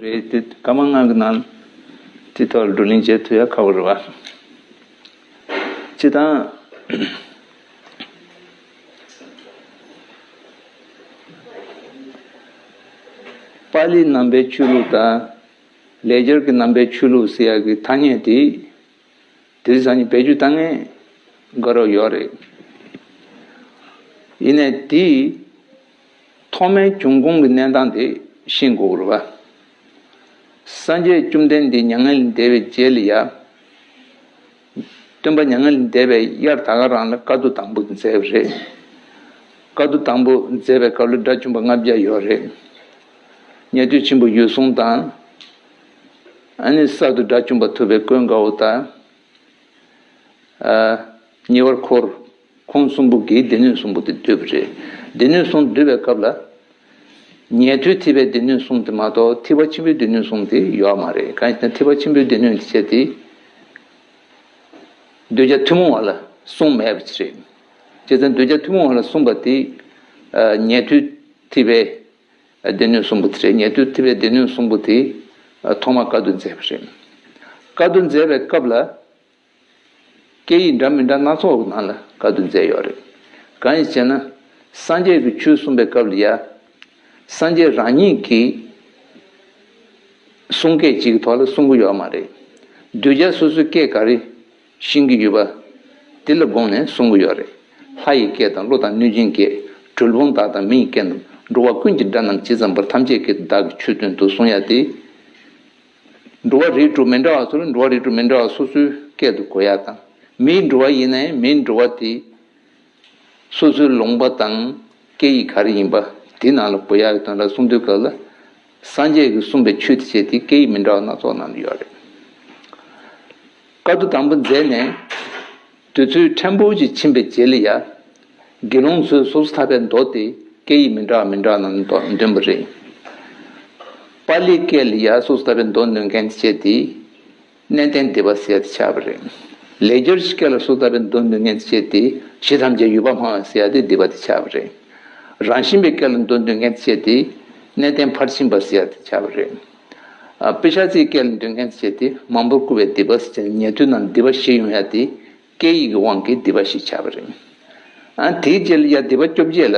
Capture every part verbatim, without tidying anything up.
རེད་དེ་སྐར་མ་ལྔ་གི་ནང་དེ་ཐོག་ལ་བགྲོ་གླེང་བྱེད་ཐུབ་ཡ་ཁག་པོ་རེད་བ། སྤྱིར་བཏང་པཱ་ལིའི་ནང་པའི་ཆོས་ལུགས་དང་ལེགས་སྦྱར་གྱི་ནང་པའི་ཆོས་ལུགས་ཟེར་ཡ་གི་ཐ་སྙད་དེ། དེ་རིང་སང་ཉིན་བེད་སྤྱོད་བཏང་མཁན་དགའ་རབ་ཡོད་རེད། ཡིན་ནའི་དེའི་ཐོག་མའི་འབྱུང་ཁུངས་ཀྱི་གནས་སྟངས་དེ་ཤེས་དགོས་རེད་བ། སངས་རྒྱས་བཅོམ་ལྡན་འདས་མྱ་ངན་ལས་འདས་པའི་རྗེས་ལ་ཡ། སྟོན་པ་མྱ་ངན་ལས་འདས་པའི་དབྱར་ད་ག་རང་ལ་བཀའ་བསྡུ་དང་པོ་མཛད་པ་རེད། བཀའ་བསྡུ་དང་པོ་མཛད་པའི་སྐབས་ལ་དགྲ་བཅོམ་པ་ལྔ་བརྒྱ་ཡོད་རེད། ཉན་ཐོས་ཆེན་པོ་འོད་སྲུང་དང་། ཨ་ནི་གསར་དུ་དགྲ་བཅོམ་པ་ཐུབ་པའི་ཀུན་དགའ་བོ་དང་། ཉེ་བར་འཁོར། ཁོང་གསུམ་པོ་གིས་སྡེ་སྣོད་གསུམ་པོ་དེ་བསྡུས་པ་རེད། སྡེ་སྣོད་གསུམ་བསྡུས་པའི་སྐབས་ལ། ཉན་ཐོས་ཐེག་པའི་སྡེ་སྣོད་གསུམ་དེ་མ་གཏོགས་ཐེག་པ་ཆེན་པོའི་སྡེ་སྣོད་གསུམ་དེ་ཡོད་མ་རེད། གང་ཡིན་ཟེར་ན་ཐེག་པ་ཆེན་པོའི་སྡེ་སྣོད་དེ་བྱས་ཏེ། གདུལ་བྱ་ཐུན་མོང་བ་ལ་གསུངས་མེད་པ་ཅིག་རེད། བྱས་ཙང་གདུལ་བྱ་ཐུན་མོང་བ་ལ་གསུངས་པ་དེ། ཉན་ཐོས་ཐེག་པའི་སྡེ་སྣོད་གསུམ་པོ་དེ་རེད། ཉན་ཐོས་ཐེག་པའི་སྡེ་སྣོད་གསུམ་པོ་དེ། ཐོག་མར་བཀའ་བསྡུ་མཛད་པ་རེད། བཀའ་བསྡུ་མཛད་པའི་སྐབས་ལ། སྐད་ཡིག་འདྲ་མི་འདྲ་སྣ་ཚོགས་ཀྱི་ནང་ལ་བཀའ་བསྡུ་མཛད་ཡོད་རེད། གང་ཡིན་ཟེར་ན། སངས་རྒྱས་ཀྱིས་ཆོས་གསུངས་པའི་སྐབས་ལ་ཡ། སངས་རྒྱས་རང་ཉིད་ཀྱིས་གསུང་སྐད་ཅིག་གི་ཐོག་ལ་གསུང་གི་ཡོད་མ་རེད། གདུལ་བྱ་སོ་སོའི་སྐད་ག་རེ་ཤེས་ཀྱི་ཡོད་པ། དེ་ལ་དགོངས་ནས་གསུང་གི་ཡོད་རེད། ལྷ་ཡི་སྐད་དང་ཀླུ་དང་གནོད་སྦྱིན་སྐད། གྲུལ་བུམ་དག་དང་མི་ཡི་སྐད་རྣམས། འགྲོ་བ་ཀུན་གྱི་སྒྲ་རྣམས་ཇི་ཙམ་པར། ཐམས་ཅད་སྐད་དུ་བདག་གིས་ཆོས་སྟོན་ཏོ། གསུང་ཡ་དེ། འགྲོ་བ་རིགས་དྲུག་མི་འདྲ་བ་ཚོ་ལ་འགྲོ་བ་རིགས་དྲུག་མི་འདྲ་བ་སོ་སོའི་སྐད་དུ་གོ་ཡ་དང་། མིའི་འགྲོ་བ་ཡིན་ནའི་མིའི་འགྲོ་བ་དེ། སོ་སོའི་ལུང་པ་དང་སྐད་ཡིག་ག་རེ་ཡིན་པ་དེ་ནང་ལ་གོ་ཡག་གི་དོན་དག་གསུང་དུས་སྐབས་ལ། སངས་རྒྱས་ཀྱིས་གསུངས་པའི་ཆོས་དེ་བྱས་ཏེ་སྐད་ཡིག་མི་འདྲ་བ་སྣ་ཚོགས་ནང་ལ་ཡོད་རེད། བཀའ་བསྡུ་དང་པོ་མཛད་ནས་དུས་ཚོད་ཕྲན་བུ་ཅིག་ཕྱིན་པའི་རྗེས་ལ་ཡ། དགེ་སློང་ཚོས་སོ་སོ་ཐར་པའི་མདོ་དེ་སྐད་ཡིག་མི་འདྲ་བ་མི་འདྲ་བ་ནང་ལ་འདོན་པ་རེད། པཱ་ལིའི་སྐད་ལ་ཡ་སོ་སོ་ཐར་པའི་མདོ་འདོན་མཁན་བྱས་ཏེ། གནས་བརྟན་སྡེ་པ་ཟེར་ཡ་དེ་ཆགས་པ་རེད། ལེགས་སྦྱར་གྱི་སྐད་ལ་སོ་སོ་ཐར་པའི་མདོ་འདོན་མཁན་བྱས་ཏེ་གཞི་ཐམས་ཅད་ཡོད་པར་སྨྲ་བ་ཟེར་ཡ་དེ་སྡེ་པ་དེ་ཆགས་པ་རེད། རང་བཞིན་པའི་སྐད་ལ་མདོ་འདོན་མཁན་བྱས་ཏེ་གནས་བརྟན་ཕར་ཕྱིན་པ་ཟེར་ཡ་དེ་ཆགས་པ་རེད། ཨ། དཔེ་ཆ་ཚིག་སྐད་ལ་འདོན་མཁན་བྱས་ཏེ་མང་པོར་བསྐུར་བའི་སྡེ་པ་ཟེར་ཡ་ཉན་ཐོས་རྣམས་སྡེ་པ་བཞི་ཡོང་ཡ་དེ་སྐད་ཡིག་གི་དབང་གིས་སྡེ་པ་བཞི་ཆགས་པ་རེད། ཨ། དེའི་རྗེས་ལ་ཡ་སྡེ་པ་བཅོ་བརྒྱད་ལ།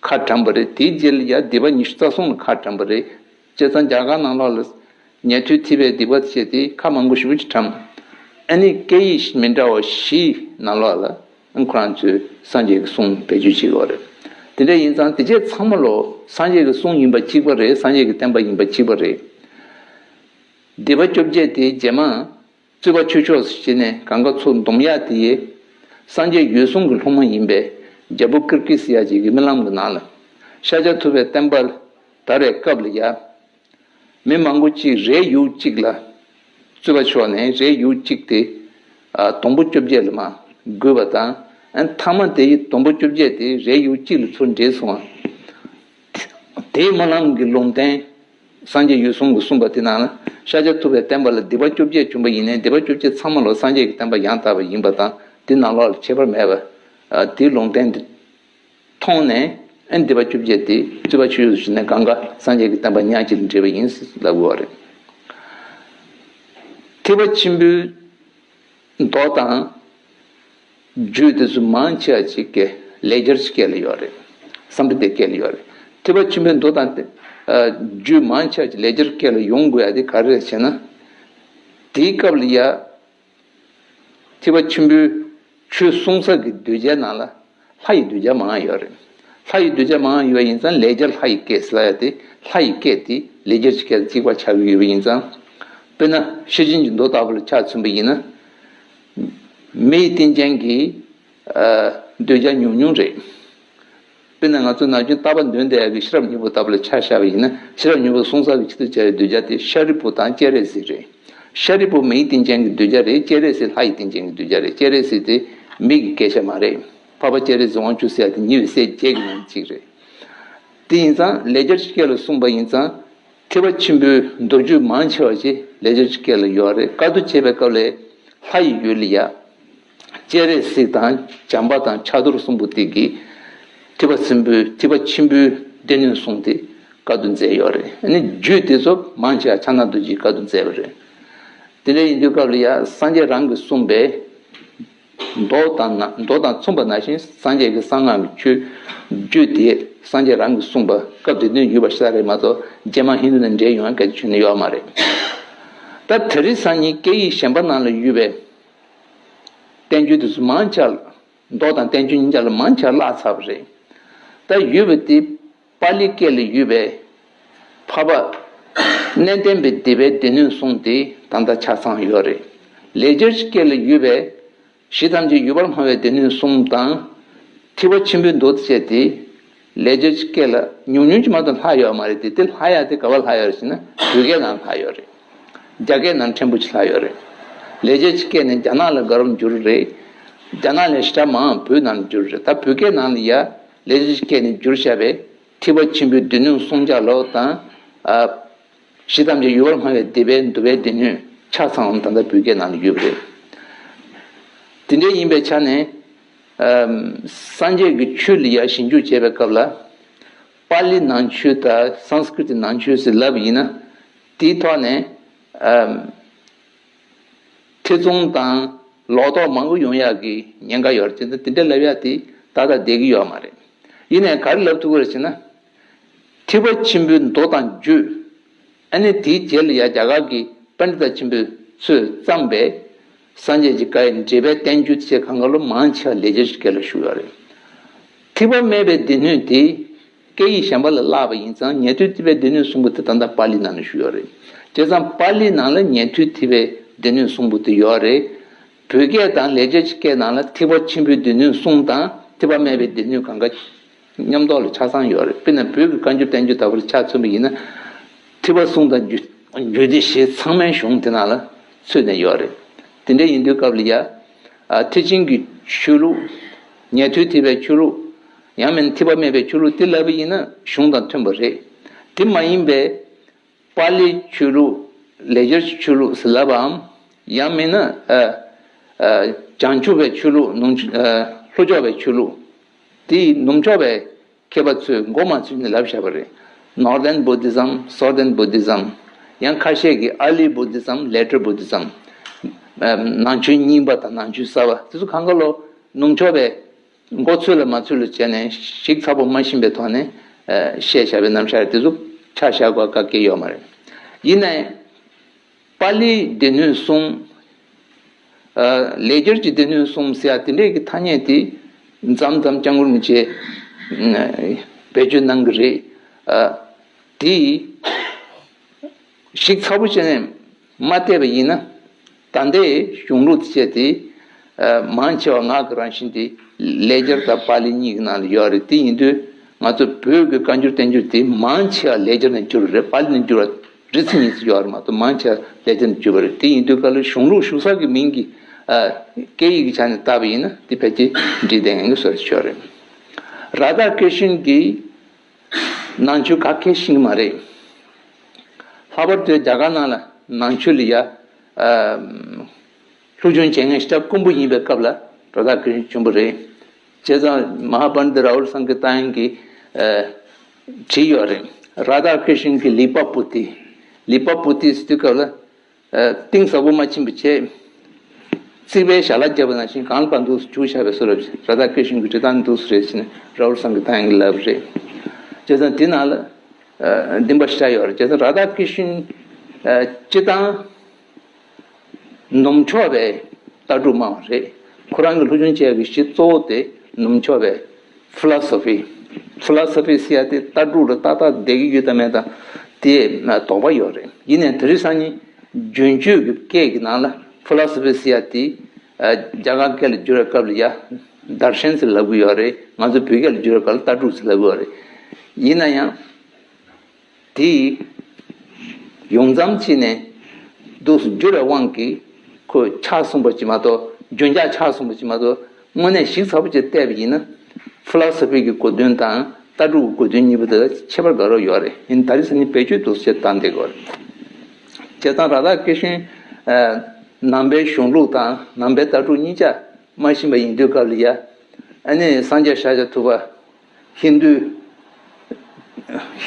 ཁ་གྲམ་པ་རེད། དེའི་རྗེས་ལ་ཡ་སྡེ་པ་ཉི་ཤུ་རྩ་གསུམ་ལ་ཁ་གྲམ་པ་རེད། བྱས་ཙང་རྒྱ་གར་ནང་ལོགས་ལ་ཉན་ཐོས་ཐེག་པའི་སྡེ་པ་བྱས་ཏེ་ཁ་མང་པོ་ཞེ་པོ་ཅིག་གྲམ། ཨ་ནི་སྐད་ཡིག་མི་འདྲ་བ་བཞིའི་ནང་ལོགས་ལ་ཁོ་རང་ཚོས་སངས་རྒྱས་ཀྱི་གསུང་བེད་སྤྱོད་བྱེད་ཀྱི་ཡོད་རེད། དེ་འདྲ་ཡིན་ཙང་དེ་རྗེས་ཚང་མ་ལོ་སངས་རྒྱས་ཀྱི་གསུང་ཡིན་པ་གཅིག་པ་རེད། སངས་རྒྱས་ཀྱི་བསྟན་པ་ཡིན་པ་གཅིག་པ་རེད། སྡེ་པ་བཅོ་བརྒྱད་དེ་རྗེས་མ། རྩོད་པ་ཆོས་ཕྱོགས་སུ་ཕྱིན་ནས་གང་ག་ཚུར་འདོམས་ཡག་དེ་ཡིས། སངས་རྒྱས་འོད་སྲུང་གི་སློབ་མ་ཡིན་པའི་རྒྱལ་པོ་ཀིར་ཀི་ཟེར་ཡག་ཅིག་གི་རྨི་ལམ་གྱི་ནང་ལ། ཤཱཀྱ་ཐུབ་པའི་བསྟན་པ་དར་བའི་སྐབས་ལ་ཡ། མི་མང་པོ་གཅིག་རས་ཡུག་གཅིག་ལ། རྩོད་པ་ཕྱོགས་ནས་རས་ཡུག་གཅིག་དེ། ཨ། སྡོང་པོ་བཅོ་བརྒྱད་ལ་མར་བརྒྱུས་པ་དང་། ཨ། མཐའ་མ་དེ་ཡི་སྡོང་པོ་བཅོ་བརྒྱད་དེ་རས་ཡུག་གཅིག་ལ་ཚུར་འདྲེས་སོང་བ། དེའི་རྨི་ལམ་གྱི་ལུང་བསྟན། སངས་རྒྱས་འོད་སྲུང་གིས་གསུངས་པ་དེ་ནང་ལ་ཤཱཀྱ་ཐུབ་པའི་བསྟན་པ་ལ་སྡེ་པ་བཅོ་བརྒྱད་བྱུང་པ་ཡིན་ནའི་སྡེ་པ་བཅོ་བརྒྱད་ཚང་མ་ལོ་སངས་རྒྱས་ཀྱི་བསྟན་པ་ཡང་དག་པ་ཡིན་པ་དང་དེ་ནང་ལོགས་ལ་ཁྱད་པར་མེད་པ། དེའི་ལུང་བསྟན་དེ་མཐོང་ནས་ཨ་ནི་སྡེ་པ་བཅོ་བརྒྱད་དེ་རྩོད་པ་ཆོས་ཕྱོགས་སུ་ཕྱིན་ནས་གང་ག་སངས་རྒྱས་ཀྱི་བསྟན་པ་ཉག་གཅིག་ལ་འདྲེས་པ་ཡིན་ཟེར་ལབ་དགོས་པ་རེད། ཐེག་པ་ཆེན་པོའི་མདོ་དང་། རྒྱུད་དེ་ཚོ་མང་ཆེ་བ་ཅིག་གི་ལེགས་སྦྱར་གྱི་སྐད་ལ་ཡོད་རེད། སཾ་སྐྲྀ་ཏའི་སྐད་ལ་ཡོད་རེད། ཐེག་པ་ཆེན་པོའི་མདོ་དང་། ཨ། རྒྱུད་མང་ཆེ་བ་ཅིག་ལེགས་སྦྱར་སྐད་ལ་ཡོང་དགོས་ཡ་དེ་ག་རེ་རེད་ཟེར་ན། དེའི་སྐབས་ལ་ཡ། ཐེག་པ་ཆེན་པོའི་ཆོས་གསུང་ས་གི་གདུལ་བྱའི་ནང་ལ་ལྷ་ཡི་གདུལ་བྱ་མང་ཡོད་རེད། ལྷ་ཡི་གདུལ་བྱ་མང་ཡོད་ཡིན་ཙང་ལེགས་སྦྱར་ལྷ་ཡི་སྐད་ཟེར་ལ་ཡ་དེ་ལྷ་ཡི་སྐད་དེ་ལེགས་སྦྱར་གྱི་སྐད་དང་གཅིག་པ་ཆགས་ཀྱི་ཡོད་པ་ཡིན་ཙང་། དཔེར་ན་ཤེར་ཕྱིན་གྱི་མདོ་ལྟ་བུ་ལ་ཆ་མཚོན་པ་ཡིན་ན། མི་ཡི་སྟེང་ཅན་གྱི་ཨ་གདུལ་བྱ་ཉུང་ཉུང་རེད། དཔེར་ན་ང་ཚོ་ནམ་རྒྱུན་རྟག་པར་འདོན་བསྡད་ཡག་གི་ཤེས་རབ་སྙིང་པོ་ལྟ་བུ་ལ་ཆ་བཞག་པ་ཡིན་ན་ཤེས་རབ་སྙིང་པོ་གསུང་ས་གི་ཆེད་དུ་བྱ་བའི་གདུལ་བྱ་དེ་ཤཱ་རིའི་བུ་དང་སྤྱན་རས་གཟིགས་རེད། ཤཱ་རིའི་བུ་མི་ཡི་སྟེང་ཅན་གྱི་གདུལ་བྱ་རེད། སྤྱན་རས་གཟིགས་ལྷ་ཡི་སྟེང་ཅན་གྱི་གདུལ་བྱ་རེད། སྤྱན་རས་གཟིགས་དེ་མི་གི་སྐད་ཆ་མ་རེད། འཕགས་པ་སྤྱན་རས་གཟིགས་དབང་ཕྱུག་ཟེར་ཡག་དེ་ཉེ་བའི་སྲས་བརྒྱད་ཀྱི་ནང་གཅིག་རེད། དེ་ཡིན་ཙང་ལེགས་སྦྱར་གྱི་སྐད་ལ་གསུངས་པ་ཡིན་ཙང་། ཐེག་པ་ཆེན་པོའི་མདོ་རྒྱུད་མང་ཆེ་བ་ཞིག་ལེགས་སྦྱར་གྱི་སྐད་ལ་ཡོད་རེད། བཀའ་བསྡུ་བྱེད་པའི་སྐབས་ལ་ལྷ་ཡི་ཡུལ་ལ་ཡ། སྤྱན་རས་གཟིགས་དང་བྱམས་པ་དང་ཕྱག་རྡོར་གསུམ་པོ་དེ་གིས་ཐེག་པ་ཆེན་པོའི་ཐེག་པ་ཆེན་པོའི་སྡེ་སྣོད་གསུམ་དེ་ བཀའ་བསྡུ་མཛད་ཡོད་རེད། ཨ་ནི་རྒྱུད་དེ་ཚོ་མང་ཆེ་བ་ཕྱག་ན་རྡོ་རྗེས་བཀའ་བསྡུ་མཛད་པ་རེད། དེ་འདྲ་ཡིན་དུས་སྐབས་ལ་ཡ་སངས་རྒྱས་རང་གིས་གསུངས་པའི་མདོ་དང་ན་མདོ་དང་མཚུངས་པ་ནང་བཞིན་སངས་རྒྱས་ཀྱི་གསང་སྔགས་ཀྱི་ཆོས་རྒྱུད་དེ་སངས་རྒྱས་རང་གིས་གསུངས་པ་སྐབས་དེ་དུས་ཡོད་པ་ཞིག་རེད་མ་གཏོགས་རྗེས་མ་ཧིན་དུ་ནས་འདྲེས་ཡོང་ཡ་གལ་ཆེ་ནི་ཡོད་མ་རེད། ད་དེ་རིང་སང་ཉིན་སྐད་ཡིག་གཞན་པ་ནང་ལ་ཡོད་པའི་བསྟན་བཅོས་དེ་ཚོ་མང་ཆེ་བ། མདོ་དང་བསྟན་བཅོས་གཉིས་ཆ་ལ་མང་ཆེ་བ་བརླག་ཚར་བ་རེད། ད་ཡོད་པ་དེ་པཱ་ལི་སྐད་ལ་ཡོད་པའི་འཕགས་པ་གནས་བརྟན་པའི་སྡེ་པའི་སྡེ་སྣོད་གསུམ་དེ་ད་ལྟ་ཆ་ཚང་ཡོད་རེད། ལེགས་སྦྱར་གྱི་སྐད་ལ་ཡོད་པའི་གཞི་ཐམས་ཅད་ཡོད་པར་སྨྲ་བའི་སྡེ་སྣོད་གསུམ་དང་། ཐེག་པ་ཆེན་པོའི་མདོ་བཅས་ཏེ། ལེགས་སྦྱར་གྱི་སྐད་ལ་ཉུང་ཉུང་ཅིག་མ་གཏོགས་ལྷག་ཡོད་མ་རེད་དེ། དེ་ལྷག་ཡ་དེ་ག་པར་ལྷག་ཡོད་རེད་ཟེར་ན་བོད་སྐད་ནང་ལྷག་ཡོད་རེད། རྒྱ་སྐད་ནང་ཕྲན་བུ་ཅིག་ལྷག་ཡོད་རེད། ལེགས་སྦྱར་གྱི་སྐད་ནི་རྒྱ་ནག་ལ་ག་རུ་བསྒྱུར་རེད། རྒྱ་ནག་ལས་ཞེ་དྲག་མང་བོད་ནང་བསྒྱུར་རེད། ད་བོད་སྐད་ནང་ལ་ཡ་ལེགས་སྦྱར་གྱི་སྐད་ནས་བསྒྱུར་བཞག་པའི་ཐེག་པ་ཆེན་པོའི་སྡེ་སྣོད་གསུམ་ཆ་ལོ་དང་། ཨ། གཞི་ཐམས་ཅད་ཡོད་པར་སྨྲ་བའི་སྡེ་པའི་མདོ་པའི་སྡེ་སྣོད་ཆ་ཚང་ད་ལྟ་བོད་སྐད་ནང་ལ་ཡོད་པ་རེད། དེ་འདྲ་ཡིན་པའི་ཆ་ནས། ཨམ། སངས་རྒྱས་ཀྱི་ཆོས་ལ་ཡ་ཞིབ་འཇུག་བྱེད་པའི་སྐབས་ལ། པཱ་ལི་ནང་ཆོས་དང་སཾ་སྐྲྀ་ཏ་ནང་ཆོས་ཟེར་ལབ་པ་ཡིན་ན། དེའི་ཐོག་ནས། ཨམ། ཐེ་ཚོམ་དང་ལོག་རྟོག་མང་པོ་ཡོང་ཡག་གི་ཉེན་ཁ་ཡོད་རེད། དེ་འདྲ་ལབ་ཡག་དེ་ཏག་ཏག་བསྡད་ཀྱི་ཡོད་མ་རེད། ཡིན་ནའི་ག་རེ་ལབ་ཐུབ་ཀྱི་རེད་ཟེར་ན། ཐེག་པ་ཆེན་པོའི་མདོ་དང་རྒྱུད། ཨ་ནི་དེའི་རྗེས་ལ་ཡ་རྒྱ་གར་གྱི་པཎྜི་ཏ་ཆེན་པོ་ཚོས་བརྩམས་པའི་སངས་རྒྱས་ཀྱི་བཀའ་ཡི་འགྲེལ་པའི་བསྟན་བཅོས་ཚེ་གང་ག་ལོ་མང་ཆེ་བ་ལེགས་སྦྱར་གྱི་སྐད་ལ་བཞུགས་ཡོད་རེད། ཐེག་པ་དམན་པའི་སྡེ་སྣོད་དེ་སྐད་ཡིག་གཞན་པ་ལ་བརླགས་པ་ཡིན་ཙང་ཉན་ཐོས་ཐེག་པའི་སྡེ་སྣོད་གསུམ་པོ་དེ་ད་ལྟ་པཱ་ལི་ནང་ལ་བཞུགས་ཡོད་རེད། བྱས་ཙང་པཱ་ལི་ནང་ལ་ཉན་ཐོས་ཐེག་པའི་སྡེ་སྣོད་གསུམ་པོ་དེ་ཡོད་རེད། བོད་སྐད་དང་ལེགས་སྦྱར་གྱི་སྐད་ནང་ལ་ཐེག་པ་ཆེན་པོའི་སྡེ་སྣོད་གསུམ་དང་ཐེག་པ་དམན་པའི་སྡེ་སྣོད་གང་ག་མཉམ་ཐོག་ལ་ཆ་ཚང་ཡོད་རེད། དཔེར་ན་བོད་ཀྱི་བཀའ་འགྱུར་བསྟན་འགྱུར་ལྟ་བུར་ཆ་མཚོན་པ་ཡིན་ན། ཐེག་པ་གསུམ་དང་རྒྱུད་རྒྱུད་སྡེ་བཞི་ཚང་མའི་གཞུང་དེ་ནང་ལ་ཚུད་ནས་ཡོད་རེད། དེ་འདྲ་ཡིན་དུས་སྐབས་ལ་ཡ། ཨ། ཐེག་ཆེན་གྱི་ཆོས་ལུགས། ཉན་ཐོས་ཐེག་པའི་ཆོས་ལུགས། ཡང་མིན་ཐེག་པ་དམན་པའི་ཆོས་ལུགས་དེ་ལབ་པ་ཡིན་ན་གཞུང་དང་མཐུན་པ་རེད། དེ་མ་ཡིན་པའི། པཱ་ལིའི་ཆོས་ལུགས། ལེགས་སྦྱར་གྱི་ཆོས་ལུགས་ཟེར་ལབ་པའམ། ཡང་མིན་ན། ཨ། ཨ། བྱང་ཆུབ་པའི་ཆོས་ལུགས། ནུབ། ཨ། ལྷོ་ཕྱོགས་པའི་ཆོས་ལུགས། དེ་ནུབ་ཕྱོགས་པའི་མཁས་པ་ཚོས་མགོ་མ་ཚོས་ནས་ལབ་བཞག་པ་རེད། Northern Buddhism, Southern Buddhism། ཡང་ཁ་ཤས་ཀྱིས་Early Buddhism, Later Buddhism། ཨ། ནང་ཆོས་རྙིང་པ་དང་ནང་ཆོས་གསར་པ་དེ་ཚོ་གང་ག་ལོ་ནུབ་ཕྱོགས་པའི། མགོ་ཚོས་ལ་མ་ཚོས་ལ་བྱས་ནས་ཞིབ་ཚགས་པོ་མ་ཤེས་པའི་ཐོག་ནས། ཨ། བཤད་བཞག་པའི་རྣམ་གཞག་རེད། དེ་ཚོ་ཆ་བཞག་དགོས་ག་གེ་ཡོད་མ་རེད། ཡིན་ནའི། པཱ་ལིའི་སྡེ་སྣོད་གསུམ། ཨ། ལེགས་སྦྱར་གྱི་སྡེ་སྣོད་གསུམ་ཟེར་ཡ་དེ་འདྲས་ཀྱི་ཐ་སྙད་དེ་མཚམས་མཚམས་སྐྱབས་མགོན་རིན་པོ་ཆེས་བེད་སྤྱོད་གནང་གི་རེད། ཨ། དེ་ཞིབ་ཚགས་པོ་བྱས་ནས་མ་བལྟས་པ་ཡིན་ན། ད་ལྟའི་གཞུང་ལུགས་དེ་བྱས་ཏེ། ཨ། མང་ཆེ་བ་ངག་གི་རང་བཞིན་དེ་ལེགས་སྦྱར་དང་པཱ་ལི་གཉིས་ཀྱི་ནང་ལ་ཡོད་རེད། དེ་ཡིན་དུས་ང་ཚོ་བོད་ཀྱི་བཀའ་འགྱུར་བསྟན་འགྱུར་དེ་མང་ཆེ་བ་ལེགས་སྦྱར་ནས་བསྒྱུར་བ་རེད། པཱ་ལི་ནས་བསྒྱུར་བ་རེད་ཟེར་མཁན་ཡོད་རེད་མ་གཏོགས་མང་ཆེ་བ་ལེགས་སྦྱར་ནས་བསྒྱུར་བ་རེད། དེ་ཡིན་དུས་ག་ལ་གཞུང་ལུགས་ཞུགས་ས་གི་མིང་གི། ཨ། སྐད་ཡིག་གི་ཆ་ནས་བལྟས་པ་ཡིན་ན་དེ་ཕལ་ཆེར་འགྲིག་བསྡད་མཁན་གྱི་བཟོ་འདྲ་ཅིག་ཡོད་རེད། རཱ་དྷ་ཀྲི་ཤན་གྱི་ནང་ཆོས་ག་གེ་ཤེས་ཀྱི་མ་རེད། ལྷག་པར་དུ་རྒྱ་གར་ནང་ལ་ནང་ཆོས་ལ་ཡ། ཨ། སློབ་སྦྱོང་བྱེད་མཁན་ཞེ་དྲག་དཀོན་པོ་ཡིན་པའི་སྐབས་ལ་རཱ་དྷ་ཀྲི་ཤན་བྱུང་བ་རེད། བྱས་ཙང་མ་ཧཱ་པཎྜི་ཏ་རཱ་ཧུལ་སང་གི་ཏཱ་ཡན་གྱིས། ཨ། བྲིས་ཡོད་རེད། རཱ་དྷ་ཀྲི་ཤན་གྱི་ལི་པ་པོ་ཏི། ལི་པ་པོ་ཏི་ཟེར་དུས་སྐབས་ལ། ཨ། གཏིང་ཟབ་པོ་མ་ཕྱིན་པ་བྱས། རྩིག་པའི་ཞལ་ལག་བརྒྱབ་པ་ནང་བཞིན་གང་ལ་གང་འདུག་བྱུགས་བཞག་པའི་བཟོ་འདྲ་ཅིག་རཱ་དྷ་ཀྲི་ཤན་གྱི་འབྲི་སྟངས་འདུག་སེ་རེད་ཟེར་ནས་རཱ་ཧུལ་སང་གི་ཏཱ་ཡན་གྱིས་ལབ་པ་རེད། བྱས་ཙང་དེ་ནང་ལ། ཨ། བདེན་པ་ཞེ་དྲག་ཡོད་རེད། བྱས་ཙང་རཱ་དྷ་ཀྲི་ཤན། ཨ། སྤྱིར་བཏང་ནུབ་ཕྱོགས་པའི་ལྟ་གྲུབ་སྨྲ་བ་རེད། ཁོ་རང་གི་སློབ་སྦྱོང་བྱེད་ཡག་གི་གཞི་གཙོ་བོ་དེ་ནུབ་ཕྱོགས་པའི་ཕི་ལོ་སོ་ཕི། ཕི་ལོ་སོ་ཕི་ཟེར་ཡ་དེ་ལྟ་གྲུབ་ལ་ཏག་ཏག་བསྡད་ཀྱི་ཡོད་དམ་མེད་དམ་དེ་དོགས་པ་ཡོད་རེད། ཡིན་ནའི་དེ་རིང་སང་ཉིན་རྒྱུན་སྤྱོད་ཀྱི་སྐད་ཀྱི་ནང་ལ་ཕི་ལོ་སོ་ཕི་ཟེར་ཡ་དེ། ཨ། རྒྱ་གར་སྐད་ལ་བསྒྱུར་བའི་སྐབས་ལ་ཡ་དར་ཤན་ཟེར་ལབ་ཀྱི་ཡོད་རེད། ང་ཚོ་བོད་སྐད་ལ་བསྒྱུར་བའི་སྐབས་ལ་ལྟ་གྲུབ་ཟེར་ལབ་ཀྱི་ཡོད་རེད། ཡིན་ན་ཡང་། དེ་ཡོང་མཚམས་ཕྱིན་ནས་འདུག་སེ་བསྒྱུར་བའི་དབང་གིས་ཁོས་ཆགས་སོང་བ་ཅིག་མ་གཏོགས། རྒྱུན་འཇགས་ཆགས་སོང་བ་ཅིག་མ་གཏོགས། དངོས་གནས་ཞིབ་ཚགས་པོ་ཅིག་བལྟས་པ་ཡིན་ན། ཕི་ལོ་སོ་ཕི་གི་གོ་དོན་དང་ལྟ་གྲུབ་ཀྱི་གོ་དོན་གཉིས་པོ་དེ་ལ་ཁྱད་པར་དགའ་རབ་ཡོད་རེད། ཡིན་ད་རེས་སང་ཉིན་བེད་སྤྱོད་འདུག་སེ་བཏང་བསྡད་ཀྱི་ཡོད་རེད། བྱས་ཙང་རཱ་དྷ་ཀྲི་ཤན། ཨ། ནང་པའི་གཞུང་ལུགས་དང་ནང་པའི་ལྟ་གྲུབ་གཉིས་ཆ་མ་ཤེས་པ་ཡིན་དུས་སྐབས་ལ་ཡ། ཨ་ནི་སངས་རྒྱས་ཤཱཀྱ་ཐུབ་པ། ཧིན་རྡུའི་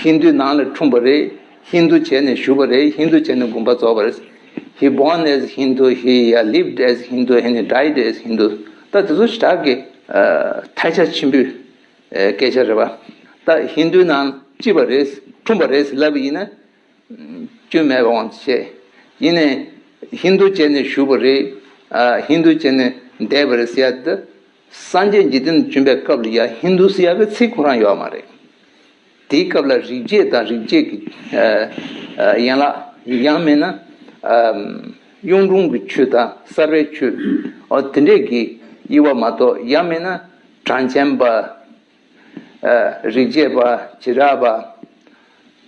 ཧིན་དུའི་ནང་ལ་འཁྲུངས་པ་རེད། ཧིན་དུ་བྱས་ནས་བཞུགས་པ་རེད། ཧིན་དུ་བྱས་ནས་དགོངས་པ་རྫོགས་པ་རེད། He born as Hindu, he uh, lived as Hindu, and he died as Hindu. ད་དེ་ཚོ་ཞེ་དྲག་གི་ཐལ་ཆ་ཆེན་པོའི་སྐད་ཆ་རེད་པ། ད་ཧིན་དུའི་ནང་སྐྱེས་པ་རེད། འཁྲུངས་པ་རེད་ལབ་པ་ཡིན་ན། སྐྱོན་མེད་པའི་དབང་དུ་བྱས། ཡིན་ནའི་ཧིན་དུ་བྱས་ནས་བཞུགས་པ་རེད། ཨ། ཧིན་དུ་བྱས་ནས་འདས་པ་རེད་ཟེར་ཡ་འདི། སངས་རྒྱས་འཇིག་རྟེན་དུ་བྱོན་པའི་སྐབས་ལ་ཡ་ཧིན་དུ་ཟེར་ཡ་གི་ཚིག་ཁོ་རང་ཡོད་མ་རེད། དེའི་སྐབས་ལ་རིག་བྱེད་དང་རིག་བྱེད་ཀྱི་ཨ་ཨ་ཡན་ལག། ཡང་མིན་ན་ཨ་གཡུང་དྲུང་གི་ཆོས་དང་གསར་པའི་ཆོས། འོ་དེ་འདྲས་ཀྱི་དབྱེ་བ་མ་གཏོགས། ཡང་མིན་ན་གྲངས་ཅན་པ། ཨ་རིག་བྱེད་པ། བྱེ་བྲག་པ།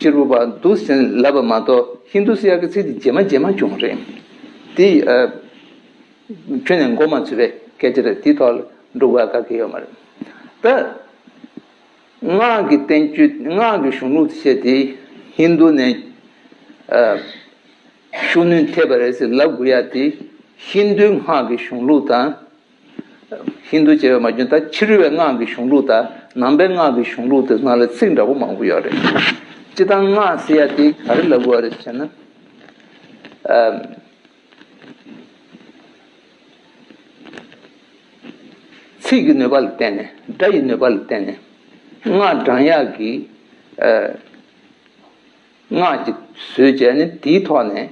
གཅེར་བུ་པ་འདུག་ཟེར་ལབ་པ་མ་གཏོགས། ཧིན་དུ་ཟེར་ཡག་གི་ཚིག་དེ་རྗེས་མ་རྗེས་མ་བྱུང་རེད། དེ་ཨ་ཁྱོན་ནས་མགོ་མ་ཚོས་པའི་སྐད་ཆ་རེད། དེའི་ཐོག་ལ་འགྲོ་དགོས་ག་གེ་ཡོད་མ་རེད། ད་སྔགས་ཀྱི་བསྟན་བཅོས། སྔགས་ཀྱི་གཞུང་ལུགས་བཤད་དེ་ཧིན་དུ་ནས་ཨ་ཤུགས་སྣོན་ཐེབས་པ་རེད་ཟེར་ལབ་དགོས་ཡ་དེ། ཧིན་དུའི་སྔགས་ཀྱི་གཞུང་ལུགས་དང་། ཧིན་དུ་བྱས་པ་མ་བྱུང་། ད་ཕྱི་རོལ་པའི་སྔགས་ཀྱི་གཞུང་ལུགས་དང་ནང་པའི་སྔགས་ཀྱི་གཞུང་ལུགས་དེ་ཚོ་ནང་ལ་ཚིག་འདྲ་པོ་མང་པོ་ཡོད་རེད། སྤྱིར་བཏང་སྔགས་ཟེར་ཡ་དེ་ག་རེ་ལབ་དགོས་རེད་ཟེར་ན། ཨ་ཚིག་གི་ནུས་པ་ལ་བརྟེན་ནས། སྒྲ་ཡི་ནུས་པ་ལ་བརྟེན་ནས་སྔགས་བགྲང་ཡག་གི་ཨ་སྔགས་ཀྱི་བཟོས་བྱས་ནས། དེའི་ཐོག་ནས་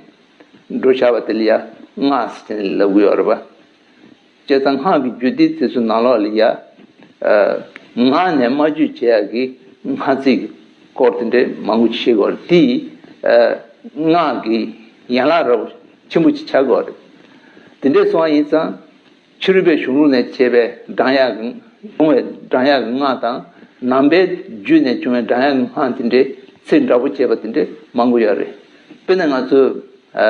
འགྲོ་བྱ་བ་དེ་ལ་ཡ་སྔགས་ཟེར་ནས་ལབ་ཀྱི་ཡོད་རེད་པ། བྱས་ཙང་སྔགས་ཀྱི་རྒྱུད་སྡེ་དེ་ཚོའི་ནང་ལོགས་ལ་ཡ་ཨ་ངག་ནས་སྨྲ་བརྗོད་བྱེད་ཡག་གི་སྔགས་ཚིག་གི་སྐོར་དེ་འདྲའི་མང་པོ་ཞིག་ཡོད་རེད། དེ་ཨ་སྔགས་ཀྱི་ཡན་ལག་ར་བ་ཆེན་པོ་ཅིག་ཆགས་ཀྱི་ཡོད་རེད། དེ་འདྲའི་སོང་བ་ཡིན་ཙང་། ཕྱི་རོལ་པའི་གཞུང་ལུགས་ནས་བྱས་པའི་བགྲང་ཡག་གི་བྱུང་བའི་བགྲང་ཡག་གི་སྔགས་དང་། ནང་པའི་རྒྱུད་ནས་བྱུང་བའི་བགྲང་ཡག་གི་སྔགས་དེ་འདྲའི་ཚིག་འདྲ་པོ་བྱས་པ་དེ་འདྲའི་མང་པོ་ཡོད་རེད། དཔེར་ན་ང་ཚོ་ཨ་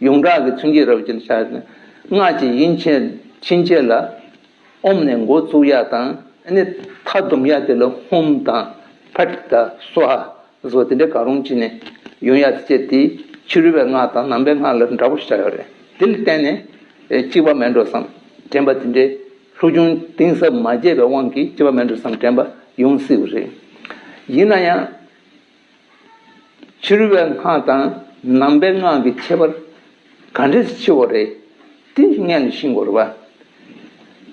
ཡོངས་གྲགས་ཀྱི་མཚོན་བྱེད་ར་བ་ཅན་ཆགས་ན། སྔགས་ཀྱི་དབྱིངས་ཕྱིན་ཕྱིན་ཆད་ལ། ཨོཾ་ནས་འགོ་བཙུགས་ཡག་དང་། ཨ་ནི་མཐའ་སྡོམ་ཡག་དེ་ལ་ཧཱུྃ་དང་ཕཊ་དང་སྭཱ་ཧཱ་སོགས་དེ་འདྲ་གང་རུང་བྱས་ནས་ཡོང་ཡག་དེ་བྱས། དེ་ཕྱི་རོལ་པའི་སྔགས་དང་ནང་པའི་སྔགས་ལ་འདྲ་པོ་ཞིག་ཆགས་ཡོད་རེད། དེ་ལ་བརྟེན་ནས་ཨེ་གཅིག་པ་མེད་འགྲོ་བསམ་དྲན་པ་དེ་འདྲའི་སློབ་སྦྱོང་གཏིང་ཟབ་མ་བྱས་པའི་དབང་གིས་གཅིག་པ་མེད་འགྲོ་བསམ་དྲན་པ་ཡོང་སྲིད་པ་རེད། ཡིན་ན་ཡང་། ཕྱི་རོལ་པའི་སྔགས་དང་ནང་པའི་སྔགས་ཀྱི་ཁྱད་པར་ག་འདྲས་ཆེ་བ་རེད། དེ་སྔོན་ལ་ཤེས་དགོས་རེད་པ།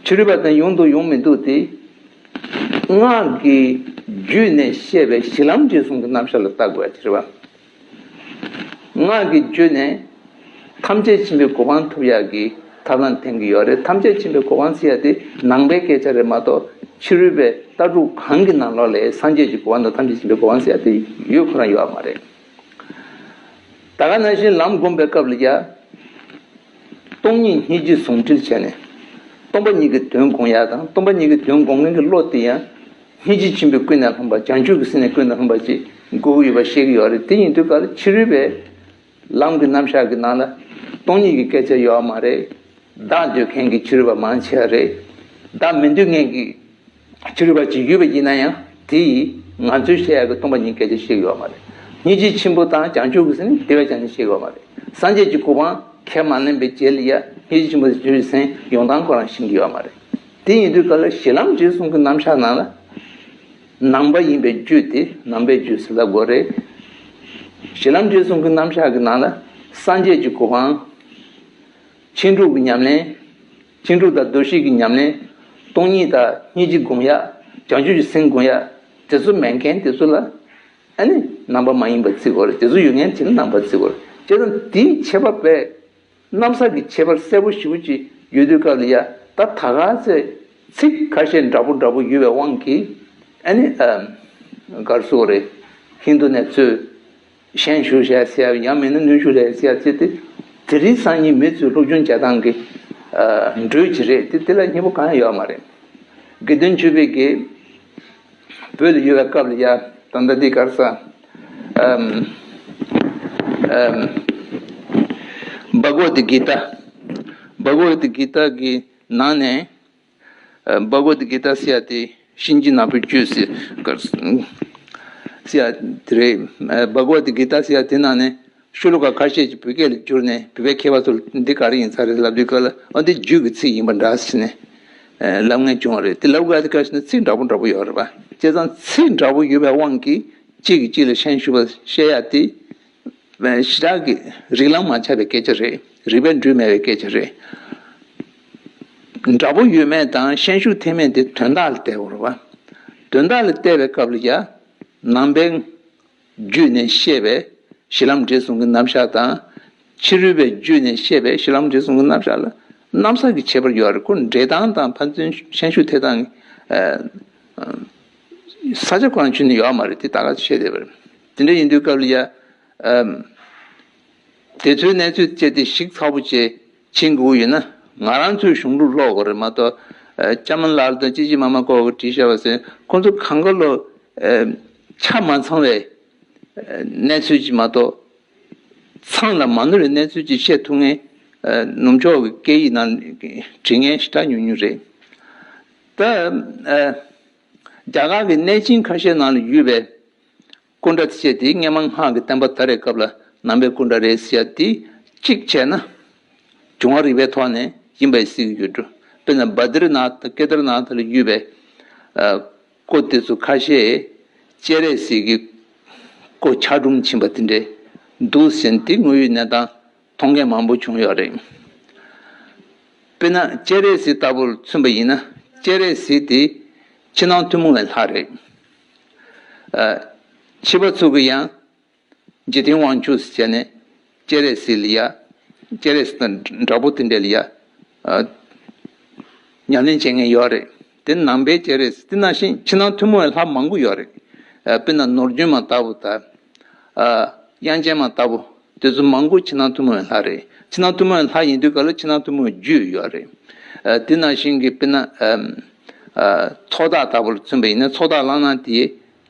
ཕྱི་རོལ་པ་དང་ཡོང་འདུག་ཡོང་མི་འདུག་དེ། སྔགས་ཀྱི་རྒྱུད་ནས་བཤད་པའི་གཞི་ལམ་འབྲས་གསུམ་གྱི་རྣམ་གཞག་ལ་བལྟ་དགོས་ཡ་ཅིག་རེད་པ། སྔགས་ཀྱི་རྒྱུད་ནས་ཐམས་ཅད་མཁྱེན་པའི་གོ་འཕང་ཐོབ་ཡག་གི་ཐབས་ལམ་བསྟན་གྱི་ཡོད་རེད། ཐམས་ཅད་མཁྱེན་པའི་གོ་འཕང་ཟེར་ཡ་དེ་ནང་པའི་སྐད་ཆ་རེད་མ་གཏོགས། ཕྱི་རོལ་པའི་ལྟ་གྲུབ་གང་གི་ནང་ལོགས་ལ་སངས་རྒྱས་ཀྱི་གོ་འཕང་དང་ཐམས་ཅད་མཁྱེན་པའི་གོ་འཕང་ཟེར་ཡ་དེ་ཡོད་ཁོ་རང་ཡོད་མ་རེད། ད་ག་ནང་བཞིན་ལམ་སྒོམ་པའི་སྐབས་ལ་ཡ། སྟོང་ཉིད་སྙིང་རྗེ་ཟུང་འབྲེལ་བྱས་ནས། སྟོང་པ་ཉིད་ཀྱི་དོན་སྒོམ་ཡ་དང་། སྟོང་པ་ཉིད་ཀྱི་དོན་སྒོམ་མཁན་གྱི་བློ་དེ་ཡང་། སྙིང་རྗེ་ཆེན་པོས་ཀུན་ནས་བསླངས་པ། བྱང་ཆུབ་ཀྱི་སེམས་ནི་ཀུན་ནས་བསླངས་པ་ཅིག་དགོས་ཀྱི་ཡོད་པ་བཤད་ཀྱི་ཡོད་རེད། དེ་ཡིན་དུས་ག་ལ་ཕྱི་རོལ་པའི་ལམ་གྱི་རྣམ་གཞག་གི་ནང་ལ་སྟོང་ཉིད་ཀྱི་སྐད་ཆ་ཡོད་མ་རེད། བདག་འདོད་མཁན་གྱི་ཕྱི་རོལ་པ་མང་ཆེ་བ་རེད། བདག་མི་འདོད་མཁན་གྱི་ཕྱི་རོལ་པ་ཅིག་ཡོད་པ་ཡིན་ན་ཡང་། དེ་ཡིས་ང་ཚོས་བཤད་ཡག་གི་སྟོང་པ་ཉིད་སྐད་ཆ་བཤད་ཀྱི་ཡོད་མ་རེད། སྙིང་རྗེ་ཆེན་པོ་དང་བྱང་ཆུབ་ཀྱི་སེམས་ནི་དེ་བས་ཀྱང་ནི་བཤད་ཀྱི་ཡོད་མ་རེད། སངས་རྒྱས་ཀྱི་གོ་འཕང་ཁས་མ་ལེན་པའི་རྗེས་ལ་ཡ་སྙིང་རྗེ་ཆེན་པོ་དང་བྱང་ཆུབ་ཀྱི་སེམས་ཡོང་སྟངས་ཁོ་རང་ཤེས་ཀྱི་ཡོད་མ་རེད། དེ་ཡིན་དུས་ག་ལ་གཞི་ལམ་འབྲས་གསུམ་གྱི་རྣམ་གཞག་ནང་ལ། ནང་པ་ཡིན་པའི་རྒྱུད་དེ་ནང་པའི་རྒྱུད་ཟེར་ལབ་དགོས་རེད། གཞི་ལམ་འབྲས་གསུམ་གྱི་རྣམ་གཞག་གི་ནང་ལ་སངས་རྒྱས་ཀྱི་གོ་འཕང་། ཕྱིན་དྲུག་གི་ཉམས་ལེན། ཕྱིན་དྲུག་དང་མདོ་བཞི་གི་ཉམས་ལེན། སྟོང་ཉིད་དང་སྙིང་རྗེ་སྒོམ་ཡ། བྱང་ཆུབ་ཀྱི་སེམས་སྒོམ་ཡ། དེ་ཚོ་མེད་མཁན་དེ་ཚོ་ལ། ཨ་ནི་ནང་པ་མ་ཡིན་པ་བརྩི་དགོས་རེད། དེ་ཚོ་ཡོད་མཁན་དེ་ནི་ནང་པ་བརྩི་དགོས་རེད། བྱས་ཙང་དེའི་ཁྱད་པར་བས། རྣམ་གསལ་གྱི་ཁྱད་པར་གསལ་པོ་ཞེ་པོ་ཅིག་ཡོད་དུས་སྐབས་ལ་ཡ། ད་ད་ག་ཚོད་ཚིག་ཁ་ཤས་འདྲ་པོ་འདྲ་པོ་ཡོད་པའི་དབང་གིས། ཨ་ནི་ཨ་ག་རེ་ཟེར་དགོས་རེད། ཧིན་དུ་ནས་ཚུར་ཞན་ཞུགས་བྱས་ཟེར་ཡ། ཡང་མིན་ན་ནུས་ཤུགས་རེད་ཟེར་ཡ་ཚིག་དེ། དེ་རིང་སང་ཉིན་མི་ཚོའི་སློབ་སྦྱོང་བྱེད་སྟངས་ཀྱི་ཨ་འགྲོས་ཅིག་རེད་དེ། དེ་ལ་སྙན་པོ་གང་ཡང་ཡོད་མ་རེད། དགེ་འདུན་ཆོས་འཕེལ་གྱིས་བོད་ལ་ཡོད་པའི་སྐབས་ལ་ཡ། ད་ལྟ་འདི་ག་རེ་ཟེར། ཨམ་ཨམ་བྷ་ག་ཝད་གི་ཏཱ། བྷ་ག་ཝད་གི་ཏཱ་གི་ནང་ནས། ཨ་བྷ་ག་ཝད་གི་ཏཱ་ཟེར་ཡ་དེ་གཤིན་རྗེ་ནག་པོའི་རྒྱུད་ཟེར་ག་ཟེར་ཡ་དེ་རེད། ཨ་བྷ་ག་ཝད་གི་ཏཱ་ཟེར་ཡ་དེ་ནང་ནས་ཤོ་ལོ་ཀ་ཁ་ཤས་ཀྱིས་བོད་སྐད་ལ་བསྒྱུར་ནས། བོད་པའི་མཁས་པ་ཚོར་འདི་ག་རེ་ཡིན་ཚར་རེད་ལབ་དུས་སྐབས་ལ། ཨ་འདི་རྒྱུད་ཀྱི་ཚིག་ཡིན་པ་འདྲ་ཟེར་ནས་ཨ་ལབ་མཁན་བྱུང་བ་རེད། དེ་ལབ་དགོས་ཡ་དེ་ག་ཟེར་ན་ཚིག་འདྲ་པོ་འདྲ་པོ་ཡོད་རེད་པ། བྱས་ཙང་ཚིག་འདྲ་པོ་ཡོད་པའི་དབང་གིས། གཅིག་གིས་གཅིག་ལ་ཤན་ཞུགས་པ་བཤད་ཡ་དེ་ཞེ་དྲག་གི་རིགས་ལམ་མ་ཆགས་པའི་སྐད་ཆ་རེད། རིགས་པས་འགྲུབ་མེད་པའི་སྐད་ཆ་རེད། འདྲ་པོ་ཡོད་མེད་དང་ཤན་ཞུགས་ཐེབས་མེད་དེ་དོན་དག་ལ་བལྟས་དགོས་རེད་བ། དོན་དག་ལ་བལྟས་པའི་སྐབས་ལ་ཡ། ནང་པའི་བརྒྱུད་ནས་བཤད་པའི་གཞི་ལམ་འབྲས་གསུམ་གྱི་རྣམ་གཞག་དང་། ཕྱི་རོལ་པའི་བརྒྱུད་ནས་བཤད་པའི་གཞི་ལམ་འབྲས་གསུམ་གྱི་རྣམ་གཞག་ལ་གནམ་ས་གི་ཁྱད་པར་ཡོད་རེད། ཁོ་འགྲེལ་སྟངས་དང་ཕན་ཚུན་ཤན་ཞུགས་ཐེབས་སྟངས་ཨ། ས་ཆ་ཁོ་རང་ཆུད་ནས་ཡོད་མ་རེད། དེ་ད་ག་བཤད་བསྡད་པ་རེད། དེ་འདྲ་ཡིན་དུས་སྐབས་ལ་ཡ། ཨ། དེ་ཚོའི་གནས་ཚུལ་བཅས་དེ་ཞིབ་ཚགས་པོ་བྱས་ཕྱིན་དགོས་ཡོད་ན། ང་རང་ཚོའི་གཞུང་ལུགས་ཀློག་དགོས་རེད་མ་གཏོགས། ཨ། ཅ་མ་ལགས་དང་ཅི་ཅི་མ་མ་ཀོ་ཀོ་བྲིས་བཞག་པ་ཟེར། ཁོང་ཚོ་གང་ག་ལོ། ཨ། ཆ་མ་ཚང་བའི་གནས་ཚུལ་ཅིག་མ་གཏོགས། ཚང་ལ་མ་ནོར་བའི་གནས་ཚུལ་ཅིག་བཤད་ཐུབ་མཁན། ཨ། ནུབ་ཕྱོགས་ཀྱི་སྐད་ཡིག་ནང་བྲིས་མཁན་ཞེ་དྲག་ཉུང་ཉུང་རེད། ད། ཨ། རྒྱ་གར་གྱི་གནས་ཆེན་ཁ་ཤས་ནང་ལ་ཡོད་པའི་སྐུ་འདྲ་བྱས་ཏེ་སྔས་མ་སྔགས་ཀྱི་བསྟན་པ་དར་བའི་སྐབས་ལ་ནང་པའི་སྐུ་འདྲ་རེད་ཟེར་ཡ་དེ་གཅིག་བྱས་ན། འབྱུང་བ་རིག་པའི་ཐོག་ནས་ཡིན་པའི་སྲིད་ཀྱི་ཡོད་འགྲོ། དཔེར་ན་བ་དི་རི་ནཱ་ཐ་ཀེ་དར་ནཱ་ཐ་ལ་ཡོད་པའི་ཨ། སྐུ་དེ་ཚོ་ཁ་ཤས་སྤྱན་རས་གཟིགས་ཀྱི་སྐུ་ཆག་གྲུམ་ཕྱིན་པ་དེ་འདྲས་འདུག་ཟེར་ཏེ་དངོས་ཡོད་གནས་སྟངས་མཐོང་མཁན་མང་པོ་བྱུང་ཡོད་རེད། དཔེར་ན་སྤྱན་རས་གཟིགས་ལྟ་བུར་མཚོན་པ་ཡིན་ན། སྤྱན་རས་གཟིགས་དེ་ཕྱི་ནང་ཐུན་མོང་བའི་ལྷ་རེད། ཨ། ཕྱི་པ་ཚོ་གི་ཡང་འཇིག་རྟེན་དབང་ཕྱུག་ཟེར་བྱས་ནས་སྤྱན་རས་གཟིགས་ལ་ཡ། སྤྱན་རས་གཟིགས་དང་འདྲ་པོ་དེ་འདྲ་ལ་ཡ། ཨ། ཉམས་ལེན་བྱེད་མཁན་ཡོད་རེད། དེ་ནང་པའི་སྤྱན་རས་གཟིགས། དེ་ནང་བཞིན་ཕྱི་ནང་ཐུན་མོང་བའི་ལྷ་མང་པོ་ཡོད་རེད། ཨ། དཔེར་ན་ནོར་སྦྱིན་མ་ལྟ་བུ་དང་། ཨ། དབྱངས་ཅན་མ་ལྟ་བུ། དེ་ཚོ་མང་པོ་ཕྱི་ནང་ཐུན་མོང་བའི་ལྷ་རེད། ཕྱི་ནང་ཐུན་མོང་བའི་ལྷ་ཡིན་དུས་ག་ལ་ཕྱི་ནང་ཐུན་མོང་བའི་རྒྱུད་ཡོད་རེད། ཨ། དེ་ནང་བཞིན་གྱི་དཔེར་ན། ཨ། ཨ། ཚོགས་བདག་ལྟ་བུར་མཚོན་པ་ཡིན་ན་ཚོགས་བདག་གླང་སྣ་དེ།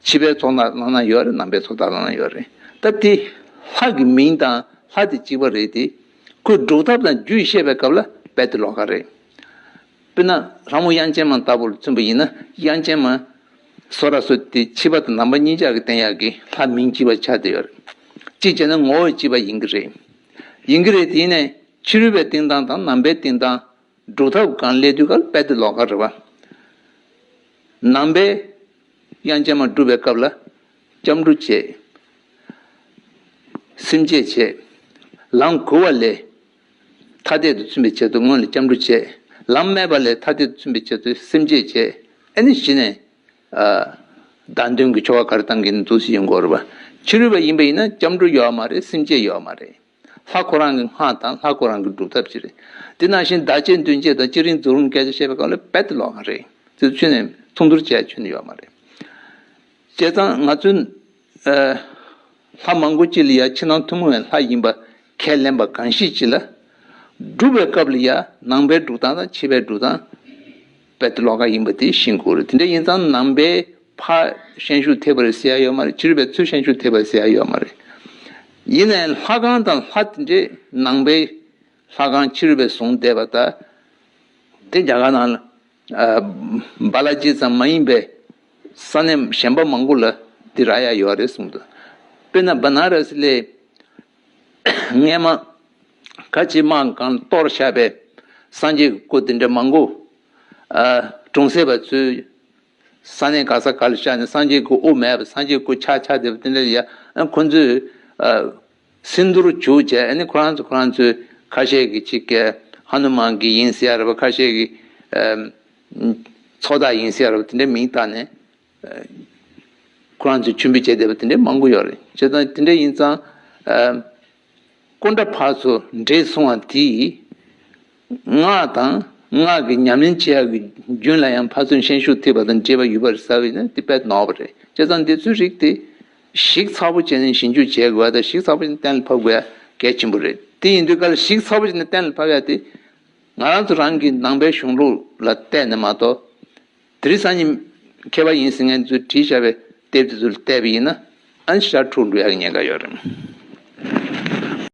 ཕྱི་པའི་ཚོགས་བདག་གླང་སྣ་ཡོད་རེད། ནང་པའི་ཚོགས་བདག་གླང་སྣ་ཡོད་རེད། ད་དེ་ལྷ་གི་མིང་དང་ལྷ་དེ་གཅིག་པ་རེད་དེ། ཁོའི་སྒྲུབ་ཐབས་དང་རྒྱུད་བཤད་པའི་སྐབས་ལ་རྦད་དེ་ལོགས་ཀ་རེད། དཔེར་ན་ལྷ་མོ་དབྱངས་ཅན་མ་ལྟ་བུར་མཚོན་པ་ཡིན་ན། དབྱངས་ཅན་མ་སོ་ར་སོ་དེ་ཕྱི་པ་དང་ནང་པ་གཉིས་ཆར་གྱི་བསྟན་ཡག་གི་ལྷ་མིང་གཅིག་པ་ཆགས་བསྡད་ཡོད་རེད། གཅིག་བྱས་ན་ངོ་བོ་གཅིག་པ་ཡིན་གྱི་རེད། ཡིན་གྱི་རེད་དེ། ཡིན་ནའི་ཕྱི་རོལ་པའི་བསྟན་སྟངས་དང་ནང་པའི་བསྟན་སྟངས། སྒྲུབ་ཐབས་སྒང་སླེབས་དུས་སྐབས་རྦད་དེ་ལོགས་ཀ་རེད་བ། ནང་པའི་དབྱངས་ཅན་མ་སྒྲུབ་པའི་སྐབས་ལ་སྐྱབས་འགྲོ་བྱེད། སེམས་བསྐྱེད་བྱེད། ལམ་གོལ་བ་ལས་ཐ་དད་དུ་ཚུད་པའི་ཆེད་དུ་སྔོན་ལ་སྐྱབས་འགྲོ་བྱེད། ལམ་སྨད་པ་ལས་ཐ་དད་དུ་ཚུད་པའི་ཆེད་དུ་སེམས་བསྐྱེད་བྱེད། ཨ་ནི་གཞི་ནས། ཨ། བདག་མདུན་གྱི་ཆོ་ག་ག་རེ་བཏང་གི་ཡིན་འདུག་སེ་ཡོང་གི་ཡོད་རེད་བ། ཕྱི་རོལ་པ་ཡིན་པ་ཡིན་ན་སྐྱབས་འགྲོ་ཡོད་མ་རེད། སེམས་བསྐྱེད་ཡོད་མ་རེད། ལྷ་ཁོ་རང་གི་སྔགས་དང་ལྷ་ཁོ་རང་གི་སྒྲུབ་ཐབས་ཅིག་རེད། དེ་ནང་བཞིན་བདག་བསྐྱེད་མདུན་བསྐྱེད་དང་སྤྱི་རིང་རྫོགས་རིམ་སྐད་ཆ་བཤད་པའི་སྐབས་ལ་རྦད་དེ་ལོགས་ཀ་རེད། དེ་ཚོ་ནས་མཚུངས་བསྡུར་བྱས་ཆོད་ནི་ཡོད་མ་རེད། བྱས་ཙང་ང་ཚོས། ཨ། ལྷ་མང་པོ་ཅིག་ལ་ཡ་ཕྱི་ནང་ཐུན་མོང་བའི་ལྷ་ཡིན་པ་ཁས་ལེན་པ་གང་ཞིག་ཅིག་ལ། སྒྲུབ་པའི་སྐབས་ལ་ཡ་ནང་པའི་སྒྲུབ་སྟངས་དང་ཕྱི་པའི་སྒྲུབ་སྟངས་རྦད་དེ་ལོགས་ཀ་ཡིན་པ་དེ་ཤེས་དགོས་རེད། དེ་འདྲ་ཡིན་ཙང་ནང་པའི་ཕར་ཤན་ཤུགས་ཐེབས་པ་རེད་ཟེར་ཡ་ཡོད་མ་རེད། ཕྱི་རོལ་པའི་ཚུར་ཤན་ཤུགས་ཐེབས་པ་རེད་ཟེར་ཡ་ཡོད་མ་རེད། ཡིན་ནའི་ལྷ་ཁང་དང་ལྷ་དེ་འདྲའི་ནང་པའི་ལྷ་ཁང་ཕྱི་རོལ་པས་བཟུང་བསྡད་པ་དང་། དེ་རྒྱ་གར་ནང་ལ། ཨ། བ་ལ་ཇི་ཙམ་མ་ཡིན་པའི་ས་གནས་གཞན་པ་མང་པོ་ལ་འདི་རག་ཡ་ཡོད་རེད་གསུངས་འདུག། དཔེར་ན་བ་ན་ར་སི་ལའི་སྔས་མ་ཁ་ཆེ་དམག་སྒང་གཏོར་བཞག་པའི་སངས་རྒྱས་ཀྱི་སྐུ་དེ་འདྲ་མང་པོ། ཨ། གྲོང་གསེབ་པ་ཚོས་ས་གནས་ག་ས་ག་ལ་བཞག་ནས་སངས་རྒྱས་ཀྱི་དབུ་མེད་པ། སངས་རྒྱས་ཀྱི་སྐུ་ཆག་ཆག་བསྡད་པ་དེ་འདྲ་ཡ། ཨ། ཁོ་ཚོས། ཨ། སིནྡྷུར་བྱུགས་བྱས། ཨ་ནི་ཁོ་རང་ཚོ་ཁོ་རང་ཚོའི་ཁ་ཤས་ཀྱིས་ཅིག་གི་ཧ་ནུ་མན་གྱི་ཡིན་ཟེར་ཡ་རེད་པ། ཁ་ཤས་ཀྱིས། ཨ། ཚོགས་བདག་ཡིན་ཟེར་ཡ་རེད་པ། དེ་འདྲའི་མིང་བཏགས་ནས། ཨ། ཁོ་རང་ཚོས་མཆོད་འབུལ་བྱས་བསྡད་པ་དེ་འདྲའི་མང་པོ་ཡོད་རེད། བྱས་ཙང་དེ་འདྲ་ཡིན་ཙང་། ཨ། སྐུ་འདྲ་ཕར་ཚུར་འདྲེས་སོང་བ་དེས། སྔགས་དང་སྔགས་ཀྱི་ཉམས་ལེན་བྱེད་ཡག་གི་རྒྱུན་ལ་ཡང་ཕར་ཚུར་ཤན་ཤུགས་ཐེབས་པ་དང་འདྲེས་པ་ཡོད་པ་རེད་ཟེར་བ་ཡིན་ན་དེ་དཔེ་ནོར་བ་རེད། བྱས་ཙང་འདི་ཚོའི་རིགས་དེ་ཞིབ་ཚགས་པོ་བྱས་ནས་ཞིབ་འཇུག་བྱེད་དགོས་པ་དང་། ཞིབ་ཚགས་པོ་བྱས་ནས་གཏན་ལ་ཕབ་དགོས་ཡ་གལ་ཆེན་པོ་རེད། དེ་ཡིན་དུས་ག་ལ་ཞིབ་ཚགས་པོ་བྱས་ནས་གཏན་ལ་ཕབ་ཡ་དེ། ང་རང་ཚོ་རང་གི་ནང་པའི་གཞུང་ལུགས་ལ་བལྟས་ནས་མ་གཏོགས། དེ་རིང་སང་ཉིན་མཁས་པ་ཡིན་ཟེར་མཁན་ཚོས་བྲིས་བཞག་པའི་དེབ་དེ་ཚོ་ལ་བལྟས་པ་ཡིན་ན། ཨ་ནི་ཞེ་དྲག་འཁྲུག་འགྲོ་ཡག་གི་ཉེན་ཁ་ཡོད་རེད།